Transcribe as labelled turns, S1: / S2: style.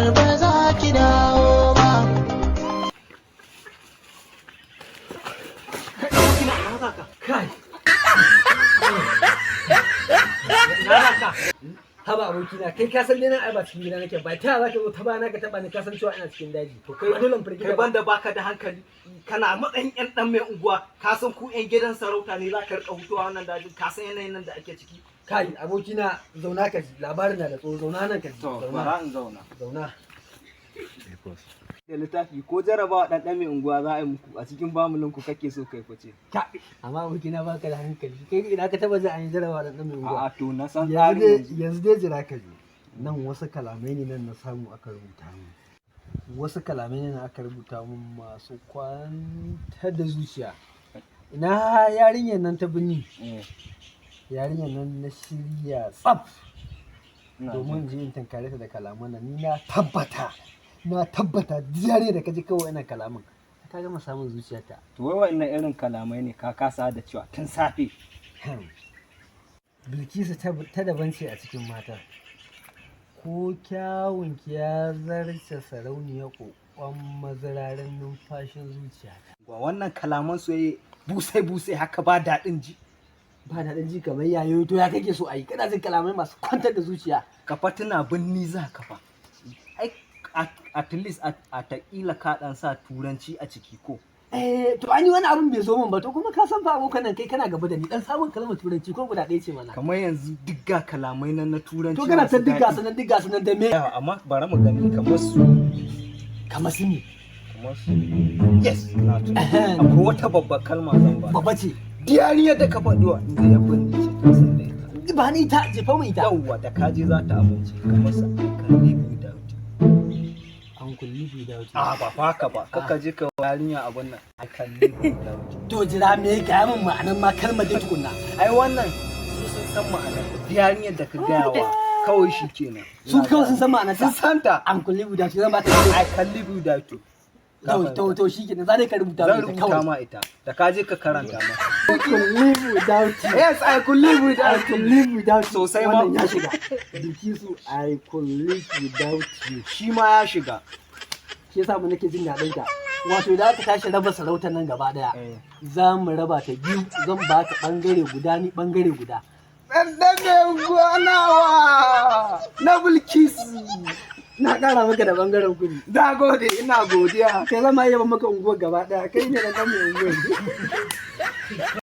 S1: Kamar ba za ki dawo ba.
S2: Kai! Na raka. Haba abokina, kai ka san dai nan ai ba cikin gida nake ba. Ta za ka zo ta bana ka taba ni, ka san cewa ina cikin daji. To kai dole in firgita
S3: Kai
S2: ba.
S3: banda baka da hankali, kana matsayin yan dan mai unguwa, ka san ku yan gidan sarauta ne, za ka rika hutuwa wannan dajin, ka san yanayin nan da ake ciki.
S2: Kai abokina, zauna ka ji, labarin na da tso, zauna nan ka ji. Zauna.
S3: In zauna.
S2: Zauna.
S3: Da littafi ko jarabawa dan dan mai unguwa za a yi muku a cikin bamulin ku kake so kai fice?
S2: Ka amma abokina baka da hankali. Kai ina ka taba jin an yi jarabawa da dan mai unguwa?
S3: A'a, to na san
S2: Yanzu
S3: tsarin
S2: dai
S3: yanzu.
S2: Yanzu dai jira ka ji. Nan wasu kalamai ne nan na samu aka rubuta mun. Wasu kalamai ne nan aka rubuta mun masu kwantar da zuciya. Ina yarinyar nan ta binni.
S3: Eh,
S2: Yarinyar nan na shirya tsaf
S3: ina
S2: domin in je in tunkare ta da kalaman nan. Ni na tabbata, na tabbata duk yarinyar da ka ji kawai ina kalaman ta gama samun zuciyarta.
S3: To wai wannan irin kalamai ne ka kasa da cewa tun safe?
S2: Bilkisu ta daban ce a cikin mata, ko kyawun ki ya zarce sarauniya kokon mazirarin numfashin zuciyata.
S3: Wa wannan kalaman soyayya busai busai haka ba daɗin ji.
S2: Ba daɗin ji kamar yayo? To ya kake so a yi? Kana jin kalamai masu kwantar da zuciya.
S3: Ka fa tuna binni za ka fa, ai at least a taƙila ka ɗan sa turanci a ciki ko?
S2: Eh, to ani wani abun bai zo min ba. To kuma ka san fa abokan nan, kai kana gaba da ni, dan samun kalmar turanci ko guda ɗaya ce mana.
S3: Kamar yanzu duk ga kalamai nan na turanci
S2: To kana ta
S3: masu
S2: duk
S3: daɗi.
S2: gasu nan, duk gasu nan da me?
S3: Yawa, amma bari mu gani kamar su.
S2: Kamar su ne?
S3: Kamar su, yes, na tuna akwai wata babbar kalma zan ba.
S2: Babba ce.
S3: Diyariyar da ka faɗi wa inda ya binne ce ta san da ita.
S2: Ba ni ta, jefa mu ita.
S3: Yawwa, da kaje za ta amince, kamar su "I can live without you."
S2: An kulli bi da wuce.
S3: A ba fa haka ba, kaka je ka yarinya abun nan, "I can live without you."
S2: To jira, me ga min ma'anar ma kalmar da tukunna.
S3: Ai wannan su sun san ma'anar, yarinyar da ka gaya wa kawai shi kenan.
S2: Su kawai sun san ma'anar ta?
S3: Sun san ta.
S2: An kulli bi da wuce, zan ba ta.
S3: "I can live without you."
S2: To shikenan, za dai ka rubuta
S3: Zan
S2: min ita
S3: rubuta
S2: kawai.
S3: ma ita, da ka je ka karanta ma.
S2: I could live without you.
S3: Yes, I could live
S2: I
S3: without
S2: could
S3: you.
S2: live without you.
S3: Sosai ma.
S2: Wannan ya shiga. Bilkisu, I could live without you.
S3: Shi ma ya shiga.
S2: Shi yasa mu nake jin daɗin ka. Wato idan aka tashi raba sarautar nan gaba daya, za mu raba ta biyu, zan baka bangare guda, ni bangare guda.
S3: Ɗan mai gwanawa na Bilkisu.
S2: Na ƙara maka da bangaren kudu.
S3: Na gode, ina godiya.
S2: Kai zama iya maka unguwar gaba daya, kai ne da ɗan mai unguwar.